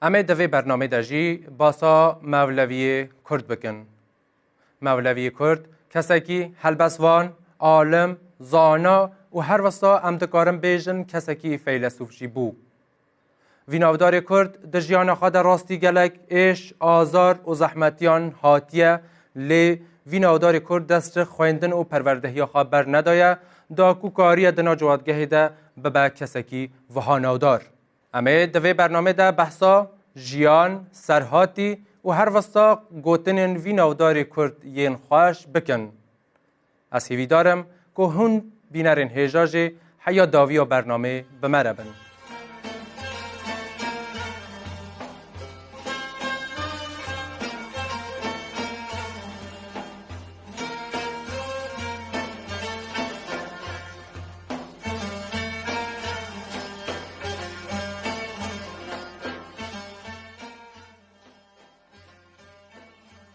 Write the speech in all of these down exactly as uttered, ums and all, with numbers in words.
Em ê di vê bernamê de jî basa Mewleviyê Kurd bikin. Mewleviyê Kurd kesekî helbestvan, alim, zana û her wisa em dikarin bêjin kesekî feylesûf jî bû. Vî navdarê Kurd di jiyana xwe de rastî gelek êş, azar û zehmetiyan hatiye, lê vî navdarê Kurd dest ji xwendin û perwerdehiya xwe bernedaye, da ku kariye di nav ciwatgehê de bibe kesekî wiha navdar. Em ê di vê bernamê de behsa jiyan, serhatî û her wisa gotinên vî navdarê Kurd yên xweş bikin. Ez hêvîdar im ku hûn bînerên hêja jî heya dawiya bernamê bi me re bin.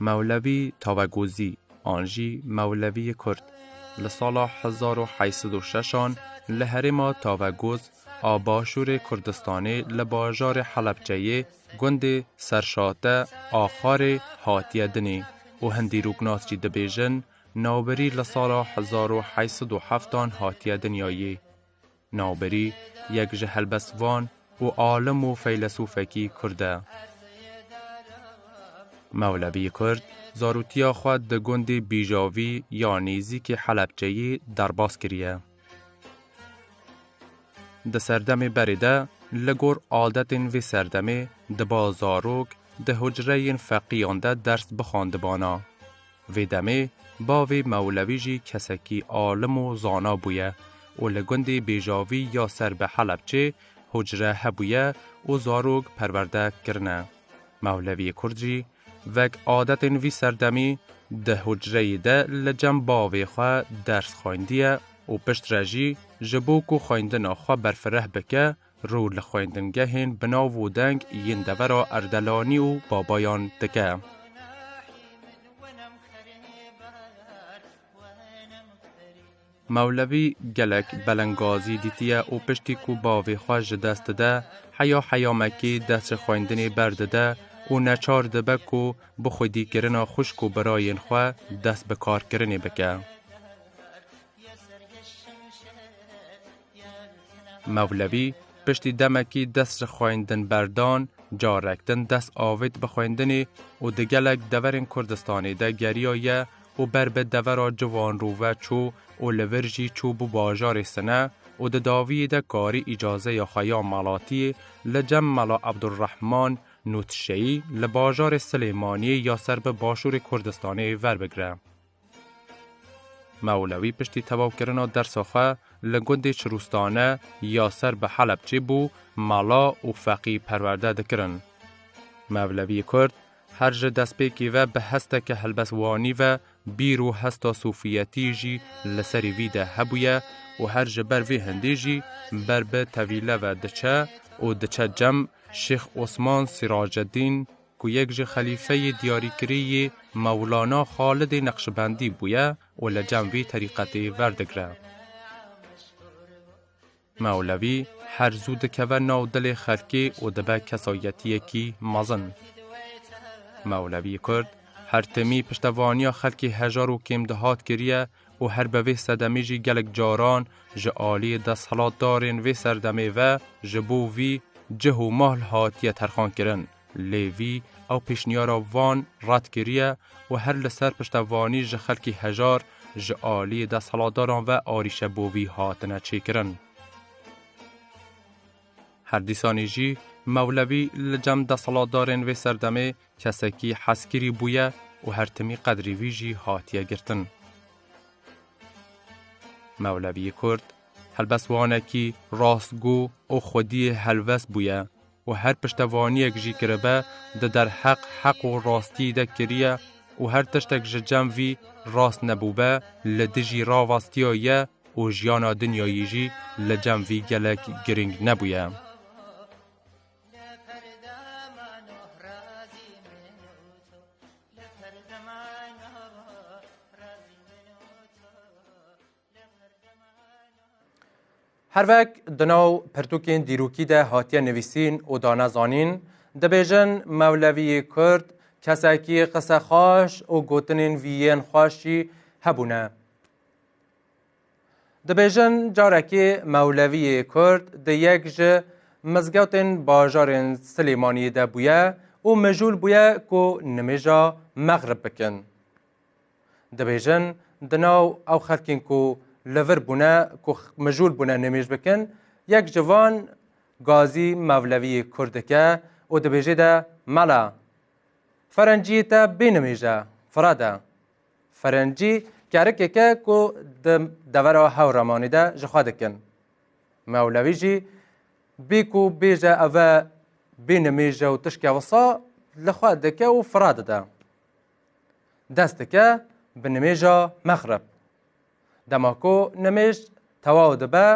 Mewlevî Tavegozî, an jî Mewleviyê Kurd, li sala hezar û heyt sed û şeş an li herêma Tavegoz a Başûrê Kurdistanê li bajarê Helebçeyê gundê Serşate Axarê hatiye dinê û hin dîroknas jî dibêjin, navberî li sala hezar û heyt sed û heft an hatiye dinyayê. Navberî yek ji helbestvan û alim û feylesûfekî Kurd e. Mewlevî Kurd zarûtiya xwe di gundê Bîjavî ya nêzîkî Helebçeyê derbas kiriye. Di serdemê berê de, li gor adetên vê serdemê, diba zarok di hucreyên feqîyan de ders bixwandibana. Vê demê bavê Mewlevî jî kesekî alim û zana bûye û li gundê Bêjavî ya ser bi Helebçê hucre hebûye û zarok perwerde kirine. Mewleviyê Kurd jî wek adetên vî serdemî di hucreyê de li cem bavê xwe ders xwendîye û piştre jî ji bo ku xwendina xwe berfireh bike, rû li xwendingehên bi nav û deng yên devera Erdelanî û Babayan dike. Mewlevî gelek belengazî dîtiye û piştî ku bavê xwe ji dest dide, heya heyamekî dest ji xwendinê berdide û neçar dibe ku bi xwedîkirina xwişk û birayên xwe dest bi karkirinê bike. Mewlevî piştî demekî dest ji xwendin berdan, carek din dest avêt bi xwendinê û di gelek deverên Kurdistanê de geriyaye û ber bi devera Ciwanrûve çû û li vir jî çû bû bajarê Sine û di dawiyê de karî îcazeya xwe ya melatiyê li cem Mela Ebdulrehman Nûtşeyî li bajarê Silêmaniyê ya ser bi başûrê Kurdistanê verbigire. Mewlewî piştî tevawkirina dersa xwe li gundê Çirûstane ya ser bi Helebçê bû, mela û feqî perwerde dikirin. Mewlevî Kurd her ji destpêkê ve bi hesteke helbestwanî ve bîr û hesta sofiyetî jî li serê vî de hebûye û her ji ber vê hindê jî ber bi tevîle ve diçe û diçe cem Şêx Osman Sîracedîn, ku yek ji xelîfeyê diyarîkirî yê Mewlana Xalidê Neqşibendî bûye û li cem vî terîqetê verdigre. Mewlevî her zû dikeve nav dilê xelkê û dibe kesayetiyekî mezin. Mewlevî Kurd her timî piştevaniya xelkê hejar û kêmdihat kiriye û her bi vê sedemê jî gelek caran ji aliyê desthilatdarên vê serdemê ve ji bo vî cih û mal hatiye terxankirin. Lê vî ew pêşniyara van red kiriye û her li ser piştevanî ji xelkî hejar ji aliyê desthilatdaran ve arîşe bo vî hatine çêkirin. Her dîsanî jî Mewlevî li cem desthilatdarên vê serdemê kesekî hezkirî bûye û her timî qedrî vî jî hatiye girtin. Mewlevî Kurd helbestwanekî rastgo û xwediyê helwest bûye. û her piştevaniyek jî kiribe, di derheq heq û rastiyê de kiriye û her tiştek ji cem vî rast nebûbe, li dijî ravastiya ye û jiyana dinyayî jî li cem vî gelek girîng nebûye. Her wek di nav pirtûkên dîrokî de hatiye nivîsîn û dane zanîn, dibêjin Mewleviyê Kurd kesekî qisexweş û gotinên vî yên xweş jî hebûne. Dibêjin carekê Mewleviyê Kurd di yek ji mizgewtên bajarên Silêmaniyê de bûye û mijûl bûye ku nimêja Mexrib bikin. Dibêjin, di nav ew xelkên ku li vir bûne, ku mijûl bûne nimêj bikin, yek ji van gazî Mewleviyê Kurd dike û dibêje de, mela, ferenciyê te bê nimêj e, firade. Ferencî kerikek e ku di devera Hewramanê de ji xwe dikin. Mewlevî jî bê ku bêje ev e bê nimêj e û tişke wisa li xwe dike û fira dide. Dest dike bi nimêja Mexrib. Dema ku nimêj tewaw dibe,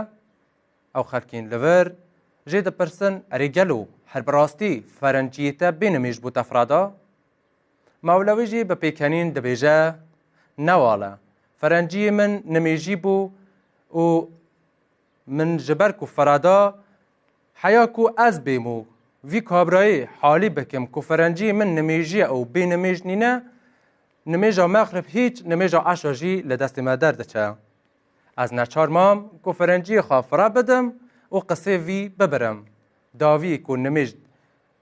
ew xelkên li vir jê dipirsin, erê gelo her bi rastî ferenciyê te bê nimêj bû te firada? Mewlewî jî bi pêkenîn dibêje, newale, ferenciyê min nimêjî bû û min ji ber ku firada heya ku ez bêm û vî kabrayê halî bikim ku ferenciyê min nimêjî ye û bê nimêj nîne, nimêja Mexrib hîç, nimêja Eşa jî li destê me derdiçe. Ez neçar mam ku ferenciyê xwe fira bidim û qisê vî bibirim. Dawiyê ku nimêj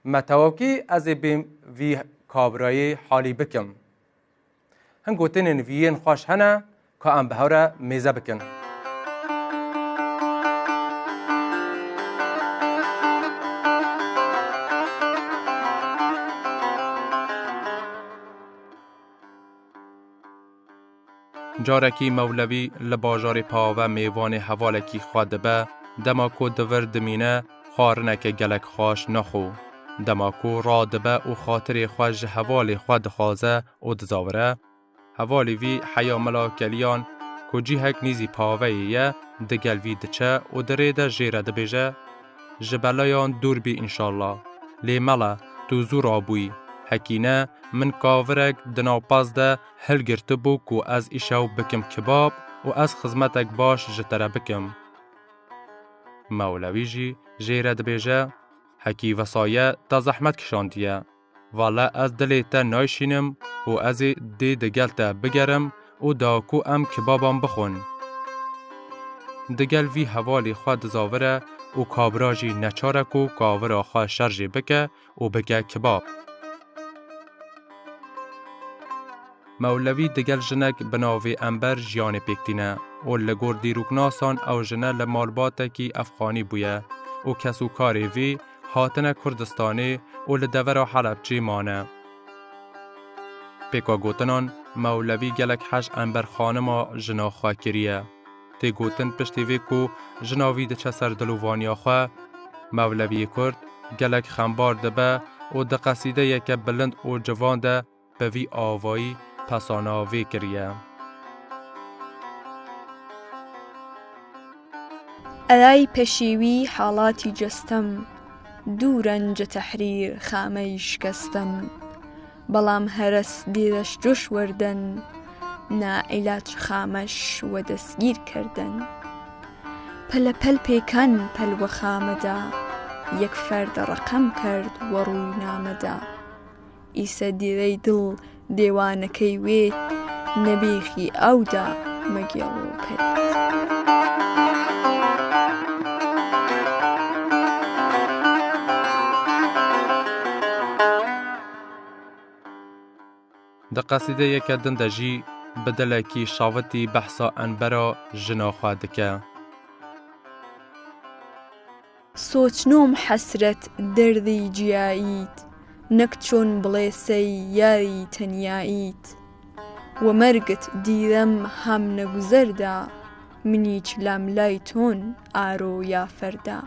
me tewawkî, ez ê bêm vî kabrayê halî bikim. Hin gotinên vî yên xweş hene ka em bi hev re mêze bikin. Carekî Mewlevî li bajarê Pave mêvanê hevalekî xwe dibe, dema ku di vir dimîne, xwarineke gelek xweş naxwe. Dema ku radibe û xatirê xwe ji hevalê xwe dixwaze û dizavire, hevalê vî heya Mela Keliyan ku cihek nîzî Paveyê ye, digel vî diçe û di rê de jê re dibêje, ji belayan dûr bî înşallah. Lê mele, tu zû rabûyî. Hekî ne, min kavirek di nav pez de hilgirtibû ku ez îşew bikim kibab û ez xizmetek baş ji te re bikim. Mewlewî jî jê re dibêje, hekî vesaye te zehmet kişandiye. Valla ez dilê te nayşînim û ez ê dê digel te bigerim û da ku em kibaban bixwin. Digel vî hevalê xwe dizavire û kabira jî neçar e ku kavira xwe şerjê bike û bike kibab. Mewlevî digel jinek bi navê Ember jiyanê pêk tîne û li gor dîroknasan ew jine li malbatekî efxanî bûye û kes û karê vî hatine Kurdistanê û li devera Helebçê mane. Pêka gotinan, Mewlevî gelek hej Ember xanima jina xwe kiriye. Tê gotin piştî vê ku jina vî diçe ser dilovaniya xwe, Mewleviyê Kurd gelek xembar dibe û di qesîdeyeke bilind û civan de bi vî avayî pesana vê kiriye. ئەرای پەشێوی حاڵاتی جەستەم، دوو رەنجە تەحریر خامەی شکەستەم، بەڵام هەرەس دێرەش جۆش وەردەن، ناعیلاج خامەش وە دەستگیر کردن. پەلەپەل پێکان پەل وە خامەدا، یەک فەرد ڕەقەم کرد وە ڕووی نامەدا. ئیسە دیرەی دڵ دێوانەکەی وێت، نەبێخی ئاودا مەگێڵ و پەرێت. Di qesîdeyeke din de jî bi dilekî şavitî behsa Enbera jina xwe dike. سۆچنۆم حەسرەت دەردی جیاییت، نەک چۆن بڵێ سەی یاری تەنیاییت. وە مەرگت دیرەم هام نەگوزەردا، منیچ لاملای تۆن ئارۆ یا فەردا.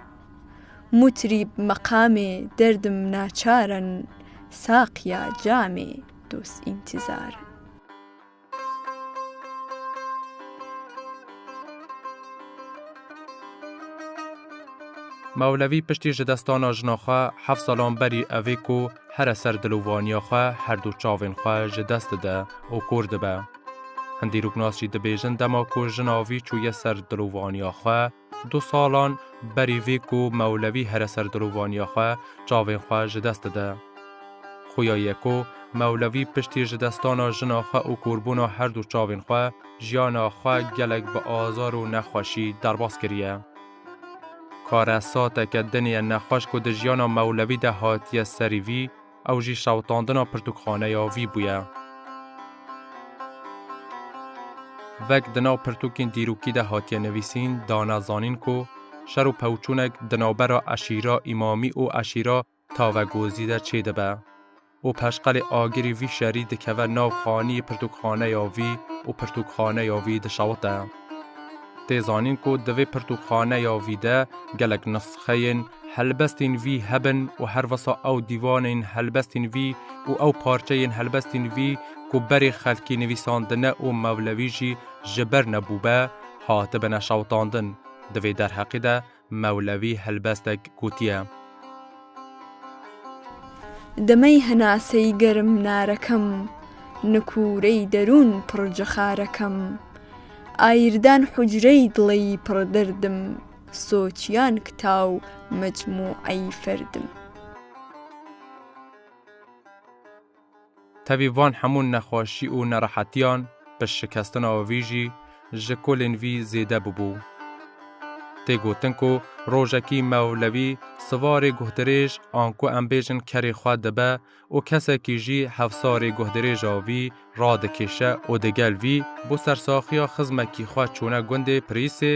Mutrîb meqamê derdim naçar in, saqiya camê dost întîzar in. Mewlevî piştî ji destana jina xwe heft salan berî evê ku here ser dilovaniya xwe her du çavên xwe ji dest dide û kor dibe. Hin dîroknas jî dibêjin dema ku jina vî çûye ser dilovaniya xwe, du salan berî vê ku Mewlevî here ser dilovaniya xwe, çavên xwe ji dest dide. Xuya ye ku Mewlevî piştî ji destana jina xwe û korbûna her du çavên xwe, jiyana xwe gelek bi azar û nexweşî derbas kiriye. Karesateke dinê ye nexweş ku di jiyana Mewlevî de hatiye serî vî, ew jî şewitandina pirtûkxaneya vî bûye. Vek di nav pirtûkên dîrokî de hatiye nivîsîn, dane zanîn ku şer û pevçûnek di navbera eşîra Îmamî û eşîra Tavegozî de çêdibe û peşqelê agirî vî şerî dikeve nav xaniyê pirtûkxaneya vî û pirtûkxaneya vî dişewite. Tê zanîn ku di vê pirtûkxaneya vî de gelek nisxeyên helbestên vî hebin û herwisa ew dîwanên helbestên vî û ew parçeyên helbestên vî ku berê xelkî nivîsandine û Mewlevî jî ji ber nebûbe, hatibine şewitandin. Di vê derheqê de Mewlevî helbestek gotiye. Demey henasey germ narekem, nikûrey derûn pir cixarekem. Ayirdan hucrey diley pir derdim, soçiyan kitaw mecmûey ferdim. Tevî van hemû nexweşî û nerehetiyan, bi şikestina vî jî ji kolên vî zêde bibû. Tê gotin ku rojekî Mewlevî sivarê guhdirêj, anku em bêjin kerê xwe dibe û kesekî jî hevsarê guhdirêja vî radikêşe û digel vî bo sersaxiya xizmekî xwe çûne gundê Pirîsê,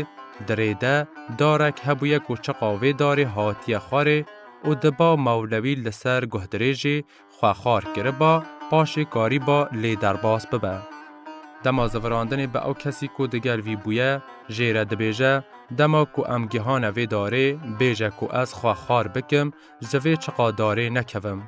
di rê de darek hebûye ku çiqa vê darê hatiye xwarê û diba Mewlevî li ser guhdirêjê xwe xwar kiriba, paşê karîba lê derbas bibe. Dema zivirandinê bi ew kesî ku digel vî bûye, jê re dibêje, dema ku em gihane vê darê, bêje ku ez xwe xwar bikim, ji vê çiqa darê nekevim.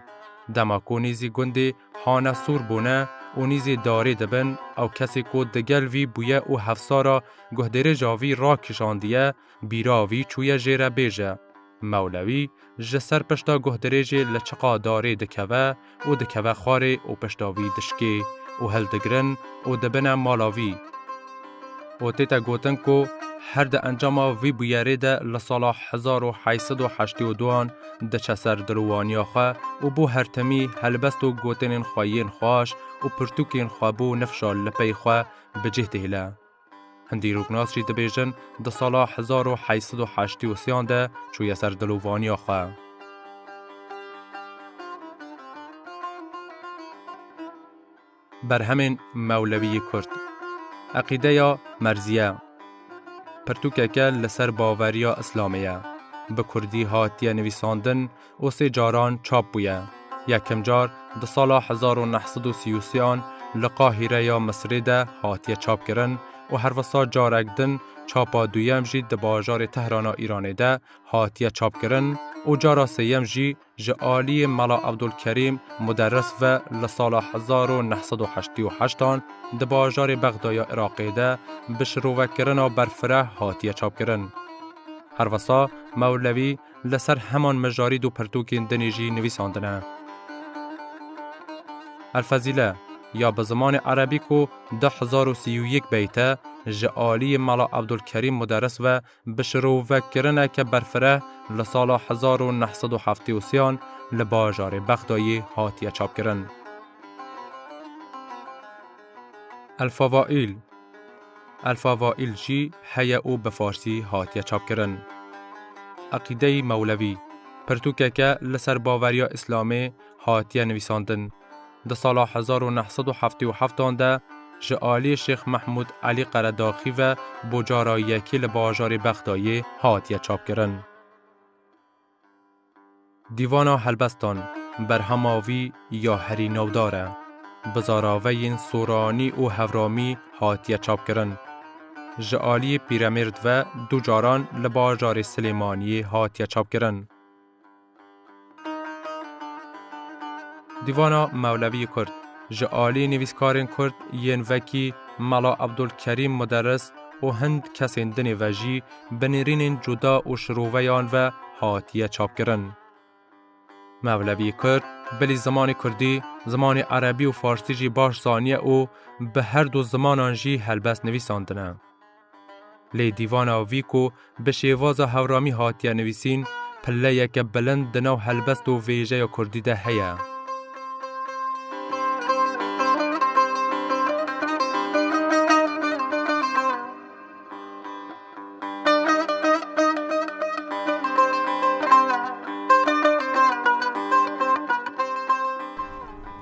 Dema ku nîzî gundê hane sûr bûne û nîzî darê dibin, ew kesê ku digel vî bûye û hevsara guhdirêja vî rakişandiye, bîra vî çûye jê re bêje, Mewlewî ji ser pişta guhdirêjê li çiqa darê dikeve û dikeve xwarê û pişta vî dişkê û hildigirin û dibine mala vî. Û tête gotin ku her di encama vî bûyerê de li sala hezar û heyt sed û heştê û duan diçe ser dilovaniya xwe û bo her timî helbest û gotinên xwe yên xweş û pirtûkên xwe bo nifşa li pey xwe bi cih dihêle. Hin dîroknas jî dibêjin, di sala hezar û heyt sed û heştê û sêyan de çûye ser dilovaniya xwe. Berhemên Mewlewî yê Kurd. Eqîdeya Merziye. Pirtûkeke li ser baweriya Îslamê ye. Bi kurdî hatiye nivîsandin û sê caran çap bûye. Yekem car di sala hezar û neh sed û sî û sê an li Qahîreya Misirê de hatiye çapkirin û herwisa carek din çapa duyem jî di bajarê Tehrana Îranê de hatiye çapkirin û cara sêyem jî ji aliyê Mela Ebdulkerîm Muderris ve li sala hezar û neh sed û heştê û heşt an di bajarê Bexdaya Iraqê de bi şirovekirina berfireh hatiye çapkirin. Herwisa Mewlewî li ser heman mijarî du pirtûkên dinê jî nivîsandine. Elfezîle ya bi zimanê erebî ku du hezar û sî û yek beyt e, ji aliyê Mela Ebdulkerîm Muderris ve bi şirovekirineke berfireh li sala hezar û neh sed û heftê û sê an li bajarê Bexdayê hatiye çapkirin. Elfavaîl. Elfavaîl jî heye û bi farsî hatiye çapkirin. Eqîdeyî Mewlevî, pirtûkeke li ser baweriya Îslamê hatiye nivîsandin. Di sala hezar û neh sed û heftê û heft an de ji aliyê Şêx Mehmûd Elî Qeredaxî ve bo cara yekê li bajarê Bexdayê hatiye çapkirin. Dîvana helbestan, berhema vî ya herî navdar e. Bi zaraveyên soranî û hevramî hatiye çapkirin. Ji aliyê Pîremêrd ve du caran li bajarê Silêmaniyê hatiye çapkirin. Dîvana Mewlevî Kurd ji alî nivîskarên Kurd yên vekî Mela Abdulkerîm Muderris û hind kesên dinê ve jî bi nêrînên cuda û şiroveyan ve hatiye çapkirin. Mewlevî Kurd bilî zimanê Kurdî, zimanê Erebî û Farsî jî baş zaniye û bi her du zimanan jî helbest nivîsandine. Lê dîvana vî ku bi şêvaza hewramî hatiye nivîsîn, pilleyeke bilind di nav helbest û vêjeya Kurdî de heye.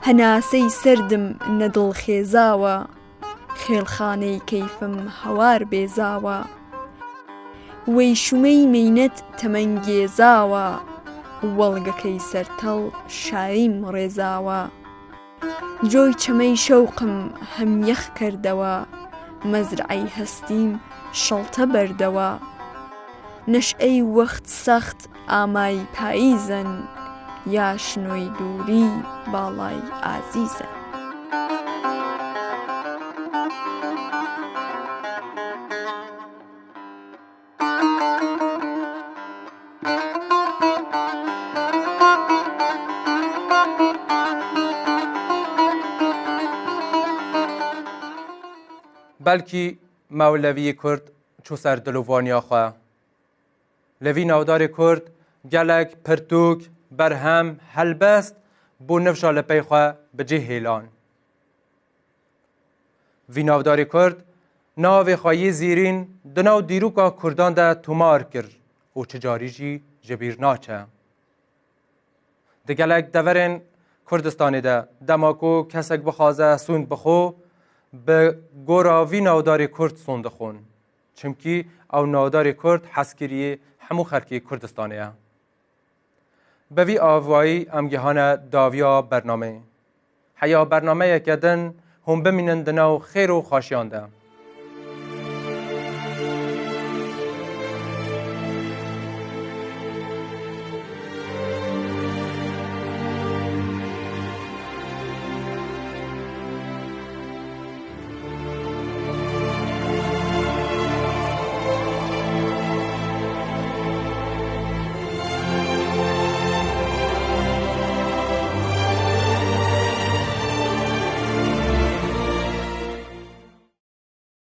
Henasey serdim ne dilxêzawa, xêlxaney keyfim hewar bêzawa. Wey şumey meynet temengêzawa, welgekey sertel şarîm rêzawa. Coy çemey şewqim hem yex kerdewa, mezr'ey hestîm şelte berdewa. Neş'ey wext sext amay payîzen, ya şinoy dûrî balay azîzen. Belkî Mewleviyê Kurd çû ser dilovaniya xwe. Li vî navdarê Kurd gelek pirtûk, berhem, helbest bo nifşa li pey xwe bi cih hêlan. Vî navdarê Kurd navê xwe yê zîrîn di nav dîroka Kurdan de tomar kir û çi carî jî ji bîr naçe. Di gelek deverên Kurdistanê de dema ku kesek bixwaze sûnd bixwe, bi gora vî navdarê Kurd sûnd dixwin. Çimkî ew navdarê Kurd hezkiriyê hemû xelkê Kurdistanê ye. Bi vî avayî em gihane dawiya bernameyê. Heya bernameyeke din hûn bimînin di nav xêr û xweşiyan de.